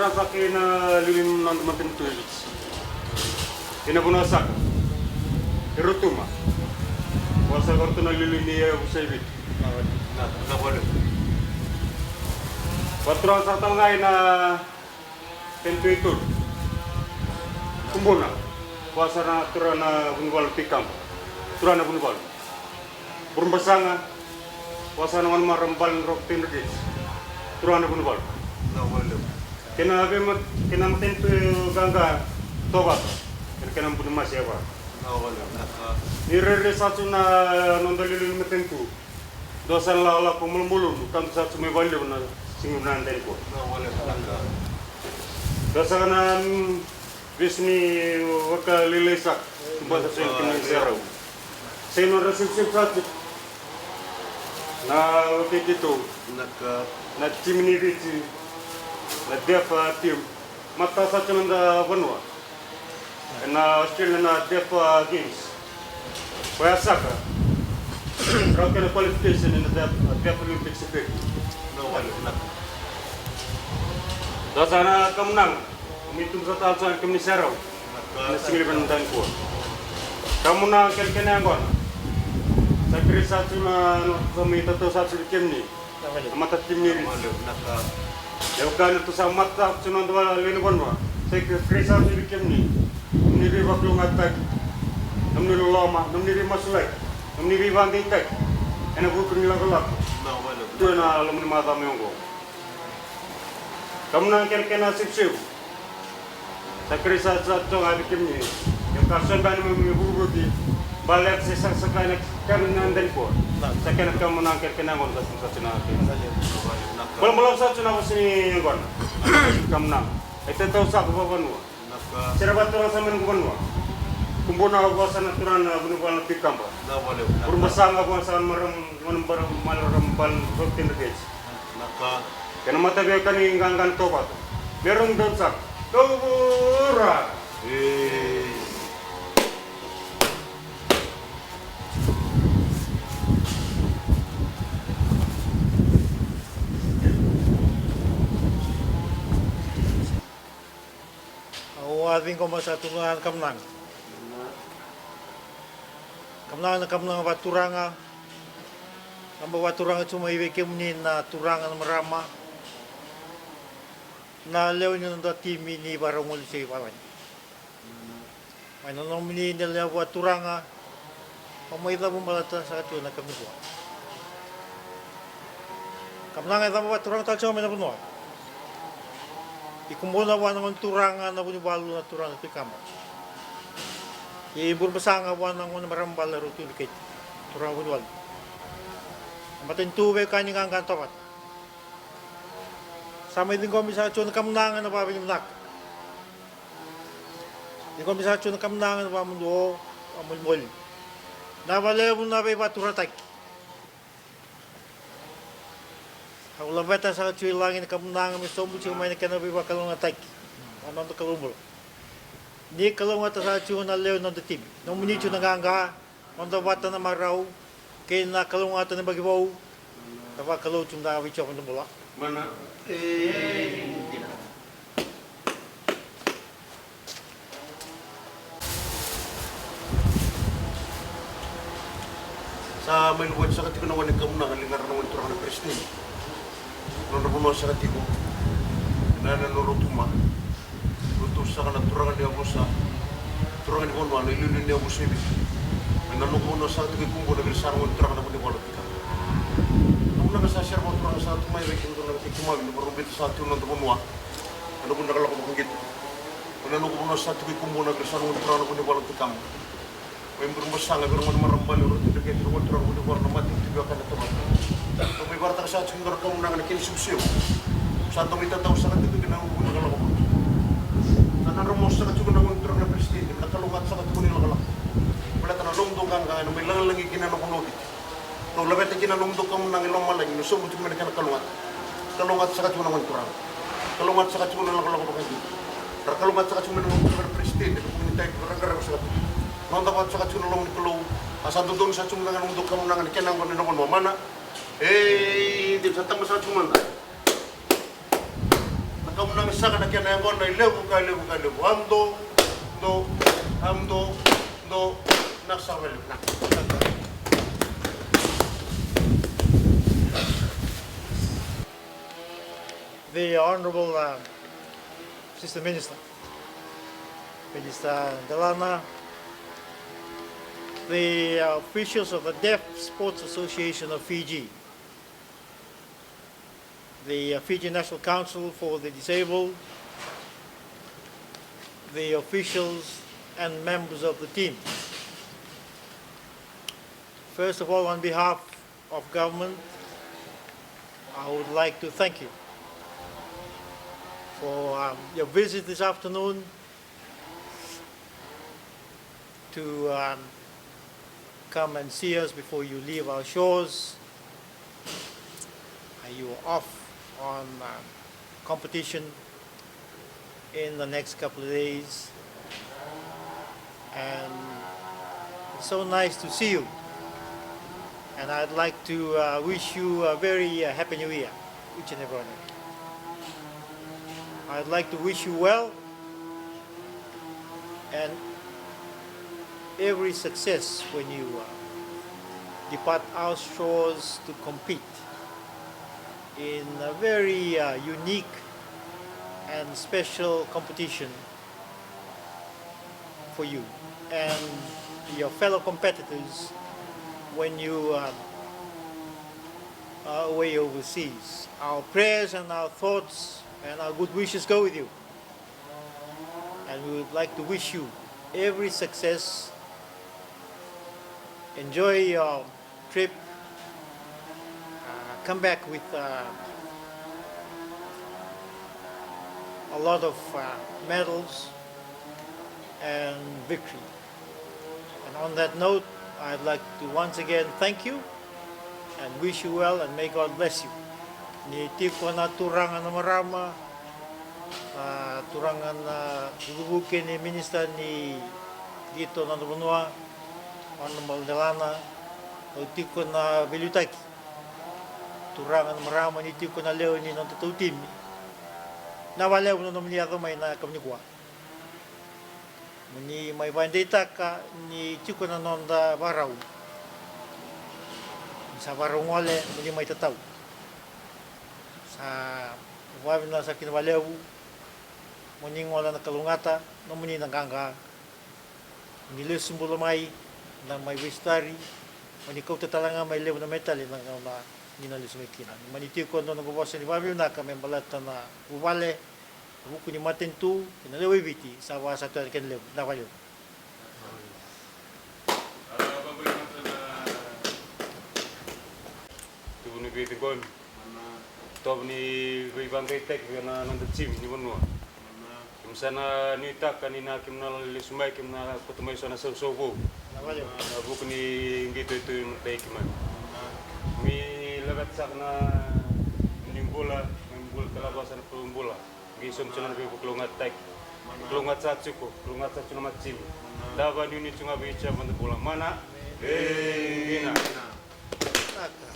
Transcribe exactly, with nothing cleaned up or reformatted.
Saka ena liuliu ni noda matanitu e Viti. Ena vanua saka e Rotuma. Vua saka o ratou na liuliu ni yavusa e Viti. Vakaturaga saka tale ga ena tenitu e tolu. Kubuna. Vua saka na turaga na Vunivalu Tikaba. Turaga na Vunivalu. Burebasaga, vua saka na gone marama bale na Roko Tui Dreketi. Turaga na Vunivalu. Kei na veimat, kei na matanitu qaqa Tovata. Kei na kena buni masi e va. Ni rairai saka tu na noda liuliu ni matanitu. Dua saka na lakolako malumalumu ka dua saka tu mai vakalevu na siga vinaka nikua. Dua saka na, mm, vesu ni vakalailai saka. Tuba saka tu ena kena iserau. Sa i nodra sevusevu saka tu na oti keitou na timi ni Viti, na Deaf, ah, team. Mata saka tu na noda vanua ena Australia na Deaf, ah, Games. Koya saka rau kena qualification ena Deaf, Deaf Olympics e Pepe. Dua saka na kamunaga. Mai tubu saka tale saka na kemuni serau ena siga levu nikua. Kamunaga kei na kena yaqona. Sa kerei saka tu na, na, sa mai tatau saka tu vei kemuni na matatimi ni Viti. Me vaka ni ratou sa mata tu na noda lewe ni vanua. Sa kerei saka tu vei kemuni. Nomuni veivakalougatataki, nomuni loloma, nomuni veimasulaki, nomuni veivakadeitaki ena vuku ni lakolako tu ena loma ni macawa mai oqo. Kamunaga kei na kena sevusevu. Sa kerei saka tu ga vei kemuni. Ia ka so beka ni mai vuruvuru baleta se sakasaka ena kena na dani koa. Sa kena kamunaga kei na kena yaqona sa tu na kena. Balabalavu saka tu na vosa ni yaqona. Kamunaga. E tatau saka vakavanua. Sere vakaturaga saka mai noqu vanua. Kubuna vua saka na turaga na Vunivalu na Tikaba. Burebasaga vua saka na marama, marama, marama bale na Roko Tui Dreketi. Kei na mataveika ni qaqa ni Tovata. Me rau donu saka. Tovura. Au a ciqoma saka tu ga na kamunaga. Kamunaga na kamunaga vakaturaga. Kaba vakaturaga tu mai vei kemuni na turaga na marama. Na lewe ni noda timi ni Vakarauwai se Vakarauwai. Mai na nomuni na lewe vakaturaga. Ka mai cava baleta saka tu na kamunaga. Kamunaga e cava vakaturaga tale saka mai na vanua. I Kubuna vua na gone turaga na Vunivalu na turaga na Tikaba. I Burebasaga vua na gone marama bale na Roko Tui Dreketi. Turaga Vunivalu. Na matanitu veika ni qaqa Tovata. Sa mai ciqomi saka tu na kamunaga na vakavinavinaka. Ciqomi saka tu na kamunaga na vakamuduo, vakamolimoli. Na vakalevu na veivakaturataki. Au laveta saka tu i lagi na kamunaga me sobu tu mai na kena veivakalougatataki. Na noda Kalou bula. Ni kalougata saka tu na lewe ni noda timi. Nomuni tu na qaqa. Noda vata na marau kei na kalougata na yabaki vou. Na vakalou tu mada vei Jiova na bula. Mana. E, dina. Sa mai luvati saka tiko na gone kamunaga, ligana na gone turaga na peresitedi. Nodra vanua saka tiko na, na Rotuma. Ratou saka na turaga ni yavusa, turaga ni vanua, na iliuliu ni yavusa e Viti. Mai na noqu vanua saka tiko i Kubuna, vei ira saka na gone turaga na Vunivalu Tikaba. Na vanua me sa sere vakaturaga saka tu mai vei kemudou na vei keimami, ni vakarau biuta saka tiko na noda vanua ena vuku ni lakolako vakaqito. Mai na noqu vanua saka tiko i Kubuna, vei ira saka na gone turaga na Vunivalu Tikaba. Mai Burebasaga, vei ira gone marama bale, ira tiko kei ira gone turaga Vunivalu, na matanitu veiwekani Tovata. Dou mai vakaraitaka saka tiko na kamunaga na kena isevusevu. Sa dou mai tatau saka tiko kei na noqu vanua lakolako. Sa na drau saka tiko na gone turaga na peresitedi, na kalougata saka tiko ni lakolako. Baleta na nomudou qaqa ena mai lagilagi kina na vanua o Viti. Dou laveta kina na nomudou kamunaga i lomalagi, na sobu tiko mai na kena kalougata. Kalougata saka tiko na gone turaga. Kalougata saka tiko na lakolako vakaqito. Ra kalougata saka tiko mai na noda turaga na peresitedi, na komunitaki, ra qarava saka tiko. Noda vata saka tiko na loma ni Kalou. A sa dodonu saka tiko mada ga na nomudou kamunaga na kena yaqona na vanua mana. Ei, dina sa tama saka tiko mada. Na Vinaka saka na kena yaqona, levu ka levu ka levu. Am do, do, am do, do. Vinaka saka vakalevu. The Honorable, uh, Assistant Minister, Minister Delana, the, uh, officials of the Deaf Sports Association of Fiji, the, uh, Fiji National Council for the Disabled, the officials and members of the team. First of all, on behalf of government, I would like to thank you for, um, your visit this afternoon to, um, come and see us before you leave our shores. Uh, you are off on, um, competition in the next couple of days. And it's so nice to see you. And I'd like to, uh, wish you a very, uh, happy new year, each and every one of you. I'd like to wish you well and every success when you, uh, depart our shores to compete in a very, uh, unique and special competition for you and your fellow competitors when you, uh, are away overseas. Our prayers and our thoughts and our good wishes go with you. And we would like to wish you every success. Enjoy your trip. Uh, come back with, uh, a lot of, uh, medals and victory. And on that note, I'd like to once again thank you and wish you well and may God bless you. Ni tiko na turaga na marama, na turaga na cudruvuki ni minista ni qito na noda vanua, Honorable Delana, o tiko na veiliutaki. Turaga na marama, ni tiko na lewe ni noda tautimi. Vinaka vakalevu na nomuni yaco mai na yakavi nikua. Mo ni mai vakadeitaka ni tiko na noda vakarau. Ni sa vakarau gole, mo ni mai tatau. Sa vakavinaka sara kina vakalevu. Mo ni gole na kalougata, nomuni na qaqa. Mo ni lesu bula mai, na mai veisotari. Mo ni kauta tale ga mai levu na mai tale na gauna ni na lesu mai kina. Ni mani tiko na noqu vosa ni vakavinaka me baleta na vuvale, vuku ni matanitu kei na lewe i Viti, sa vaka sa tu yani kena levu. Vinaka vakalevu. Tukuni vei ciqomi. Tovo ni veivaqaqataki vei na noda timi ni vanua. Keimami sa na nuitaka ni na keimami na lesu mai, keimami na kauta mai so na sausau vou. Vinaka vakalevu. Na vuku ni qito e tu e matai keimami. Mi laveta saka na ni bula, ni bula tale vua sa na bula. Qai sobu tiko na veivakalougatataki. Kalougata sa tiko, kalougata sa tiko na matimi. Da vakanuinui tiko ga vei iko, sa vada bula. Mana. Ei, dina. Vinaka.